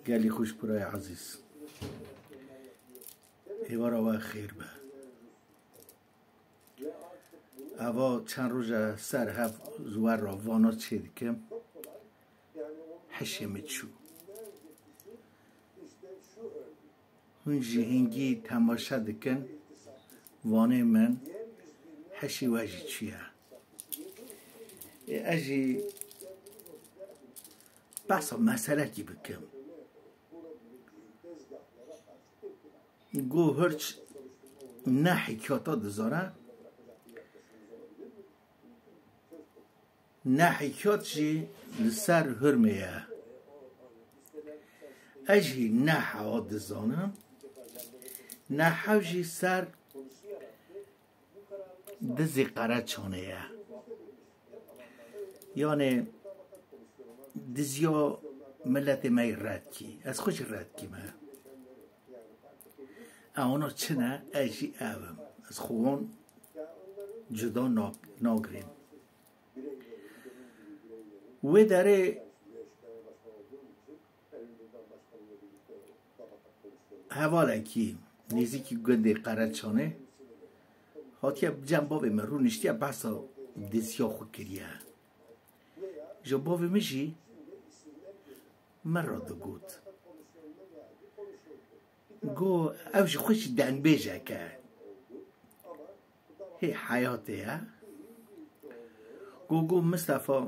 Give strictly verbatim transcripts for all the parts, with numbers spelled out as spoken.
Gelî xweş birayê ezîz. Êvara we xêr be. Eva çend roja ser hev ji we re vana çê dikim. Hişê min çû. Hûn jî hingî temaşe dikin. Vanê min hişê we jî çûye. Ê, ez jî behsa meselekî bikim. Go hirç ne hikayeta dizane, ne hikayet jî li ser hurmê ye. Ez jî ne hewa dizanim, ne hew jî ser dizî Qereçanê ye. Yanê diziya miletê me yê red kî. Ez xwe jî red kî me. Ewna çi ne, ez jî ev im. Ez xwe wan cuda na-, nagirêm. Wê derê hevalekî nêzîkî gundê Qereçanê hatiye cem bavê min rûniştiye behsa diziya xwe kiriye. Ji bavê min jî min re digot. Go ew ji xwe jî dengbêjek e. Hê heyatê ye. Go, go Mistefa,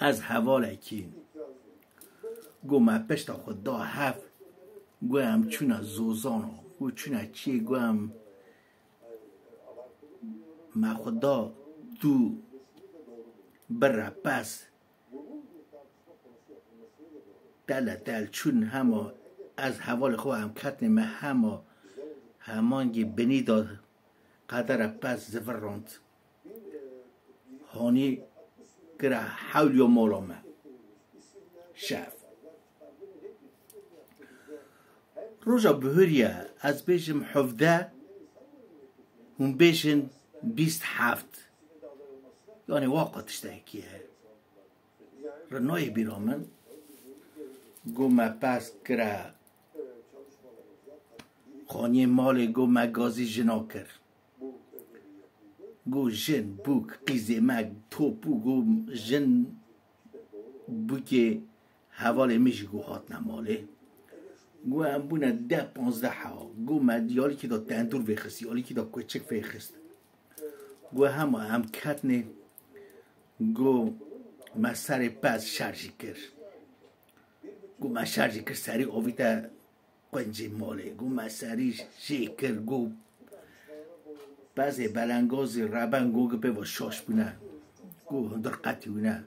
ez hevalekî. Go me pişta xwe da hev. Go em çûne Zozano. Go çûne çiyê, go em me xwe da dû bire pez. Tele tel çûn hema ez hevalê xwe em ketnê me hema hemangî binî de qedere pez zivirand. Hanî kira hewliyo mola me. Şev. Roja bihuriye ez bêjim hevde, hûn bêjin bîst heft. Yanî waka tiştekî ye. Rinoyê bîra min, go me pez kire xaniyê malê, go me gazî jina kir. Go jin, bûk, qîzê me, top û go jin bûkê hevalê min jî go hatine malê. Go em bûne deh panzdeh hewa. Go me diyalîkî de tendûr vêxist, diyalîkî de kuçik vêxist. Go hema em ketnê. Go me serê pez şerjî kir. Go me şerjî kir, serî avîte quncê malê. Go me serî jê kir, go pezê belengazî reben go gi pê ve şaş bûne. Go hundir qetî wîne.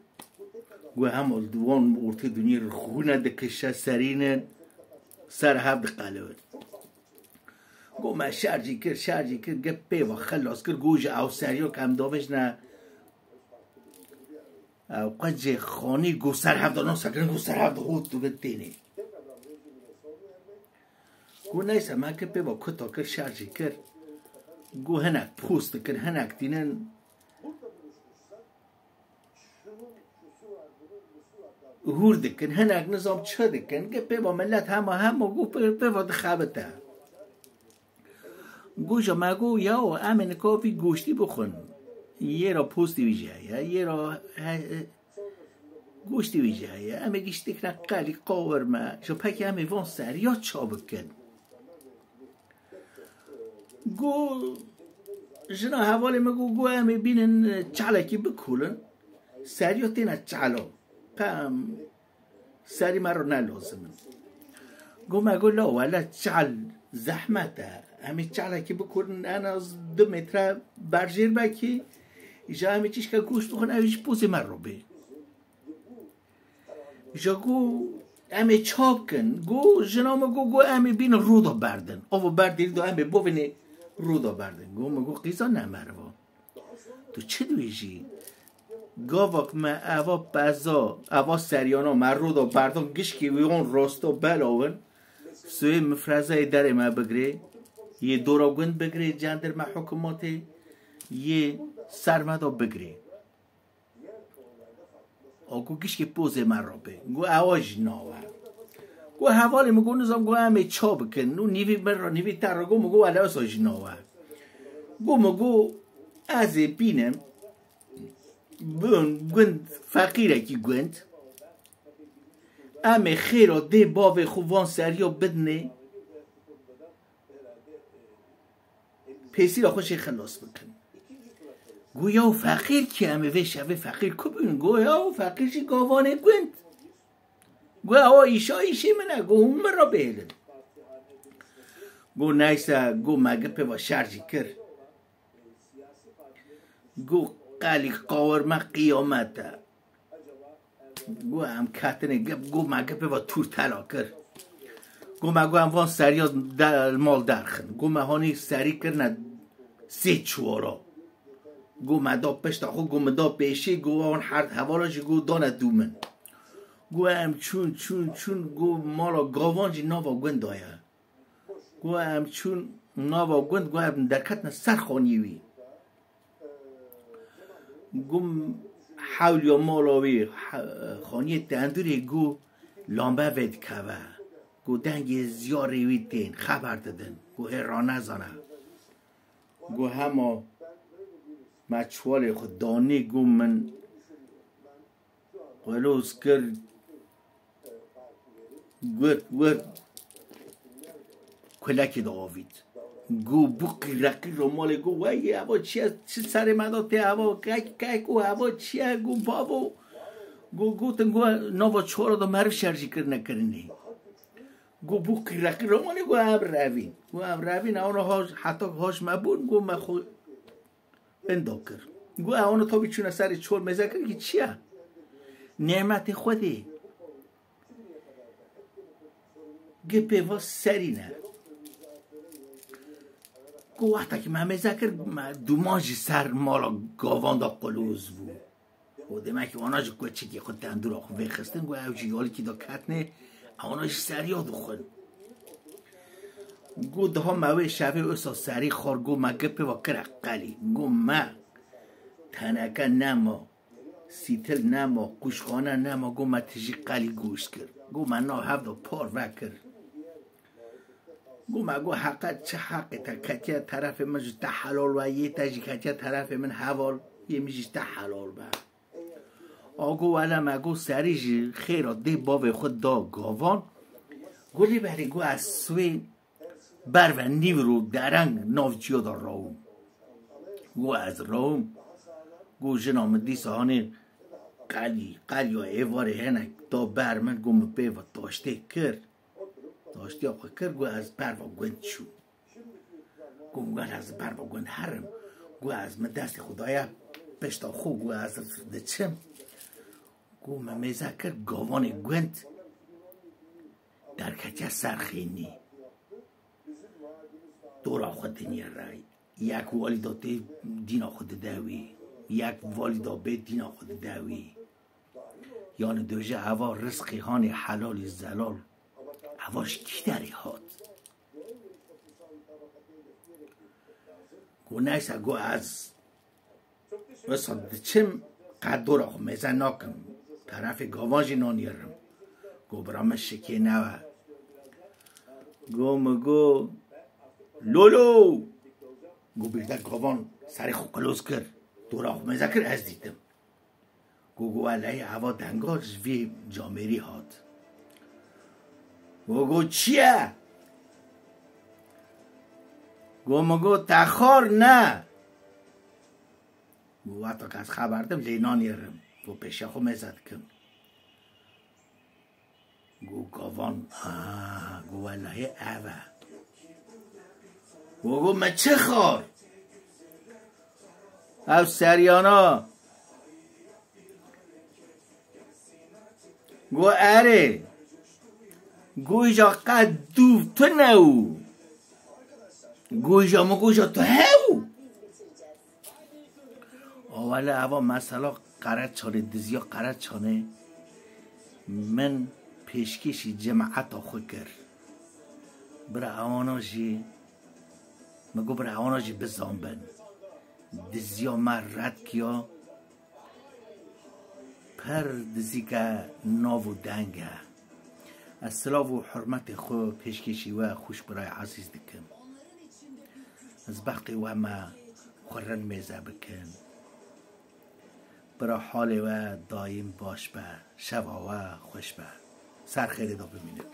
Go hema li wan ortê dinyê re xûne dikişe, serînin ser hev diqelibin. Go me şerjî kir, şerjî kir, gi pê ve xelas kir, go ji ew seriya ke em davêjine, ew quncê xanî go ser hev de nas kirin, go ser hev de hot dibin tênê. Go neyse, me gi pê ve kuta kir, şerjî kir. Go hinek post dikir, hinek tînin. Hûr dikin, hinek nizam çi dikin, gi pê ve milet hema hema go pê, pê ve dixebite. Go ji me go, yaw, em ê nika vî goştî bixwin. Yê ra postê wî jî heye, yê ra he-, goştê wî jî heye. Em ê giştî kine qelî, qawirme. Ji pekê em ê van seriya ça bikin. Go jina hevalê min go, go em ê bînin, e, çalekî bikolin. Seriyo têne çalo. Pem serî me ro ne lozim in. Go me go, la wele çal zehmet e. Em ê çalekî bikolin, en az du metre berjêr be kî. Îja em ê çişke goşt bixwin, ew jî pozê me ro bê. Ji go em ê çap kin. Go jina min go, go em ê bînin rûda berdin. Ava berdî do em ê bovînê rûda berdin. Go min go, qîza ne meriva. Tu çi dibêjî? Gavak me eva peza, eva seriyana me rûda berdin, gişkî wî on rosto belawin. Suê mifrezeyê derê me bigirê. Yê dora gund bigirê, cendirme hikûmetê. Yê ser me da bigirê. O ku gişkê pozê me re bê. Gu ewa jî nawe. Got hevalê min, got nizam, got em ê ça bikin. Û nîvî min re, nîvî te re, got min, got wele wisa jî nawe. Got min, got ez ê bînim, bin gund, feqîrekî gund. Em ê xêra dê bavê xwe van seriya bidinê. Pêsîra xwe jê xilas bikin. Got ya feqîr kî, em ê vê şevê feqîr ku bûn? Got ya feqîr jî gavanê gund. Got ewa îşa îşê min e, got hûn min re bihêlin. Got neyse, got me gi pê ve şer jî kir. Got qelî qawir me qiyamet e. Got em ketinê gip, got me gipê ve tûr tela kir. Got me got em van seriya de-, mal derxin. Got me hanî serî kirine sê çiwara. Got me da pişta xwe, got me da pêşî, got wan herd hevala jî got dane dû min. Got em çûn, çûn, çûn, got mala gavan jî nava gunda ye. Got em çûn nava gund, got em derketine ser xaniyê wî. Got hewliya mala wî, he-, xaniyê tendûrê, got lambe vê dikeve. Got dengê ziyarê wî tên, xeber didin. Got hê ranezane. Got hema me çiwalê xwe danî, got min Qeloz kir, got, got, kulekê diavît. Got bû qîreqî romalê, got, "Wey, eva çi ye? Çi serê me de tê eva? Kek, kek û eva çi ye?" Got, "Bavo." Got, gotin, got, "Nava çora de meriv şer jî kirine kirinê." Got bû qîreqî romalê, got, "Ev revîn." Got, "Ev revîn, ew haj, heta haj me bûn, got, me xwe Endo kir. Got, "Ewana tabî çûne serê çor mêze kir ki çi ye? Nêmetê Xwedê." Gi pê va serî ne. Got, "Wexta ki me mêze kir, me dûman jî ser mala gavan da qulûz bû." Got, "Demek ki wana jî keçikê xwe tendûra xwe vêxistin." Got, "Ew jî yalikî da ketnê, ewana jî seriya dixwin." Got, "Daha me wê şevê wisa serî xwar." Got, "Me gipê ve kire qelî." Got, "Me teneke nema, sîtil nema, qûşxane nema." Got, "Me tijî qelî goşt kir." Got, "Me nav hev de par vekir." Got, "Me got heqet çi heqê te ketiye terefê min ji te helal we, yê te jî ketiye terefê min heval, yê min jî ji te helal be." A got, "Wele me got serî ji xêra dê bavê xwe da gavan." Got, "Lê berê," got, "ez swê berve nîvro dereng nav çiya da rawim." Got, "Ez rawim." Got, "Jina min dîsa hanê qelî, qeliya êvarê hinek da ber min, got, min pê ve taştê kir." Taştiya xwe kir, got, "Ez berva gund çûm." Got, "Wele ez berva gund herim." Got, "Ez min destê xwe daye pişta xwe." Got, "Ez diçim." Got, "Me mêze kir gavanê gund derketiye ser xênî. Dora xwe dinye re. Yek walî da tê dîna xwe dide wî. Yek walî da bê dîna xwe dide wî. Yani döje eva rizqî hanê helalî zelal. Eva ji kî derê hat?" Got, "Neyse," got, "Ez wisa diçim, qet dora xwe mêze nakim. Terefê gavan jî nanîrim." Got, "Bira min şikê newe." Got, "Mi got, lolo." Got, "Bîrde gavan serê xwe qiloz kir. Dora xwe mêze kir, ez dîtim." Got, "Got, welehî eva denga ji vî camêrî hat." Got, "Got, çi ye?" Got, "Mi got, te xar ne." Got, "Wexta ke ez xeber dim, lê nanîrim. Got, pêşiya xwe mêze dikim." Got, "Gavan, ha," got, "welehî ev e." Got, "Got, me çi xar? Ev seriyana." Got, "Erê." Got, "Îja qet dûv tune û." Got, "Îja min got, îja tu hew." Awele eva mesela Qereçanê, diziya Qereçanê min pêşkêşî cemaeta xwe kir. Bira ewana jî, min got, "Bira ewana jî bizanbin." Diziya me red kiya, pir dizîke nav û deng e. Ez silav û hurmetê xwe pêşkêşî we xweş birayê ezîz dikim. Ez bextê we me xwe rind mêze bikin. Bira halê we dayîm baş be, şeva we xweş be. Ser xêrê de bimînin.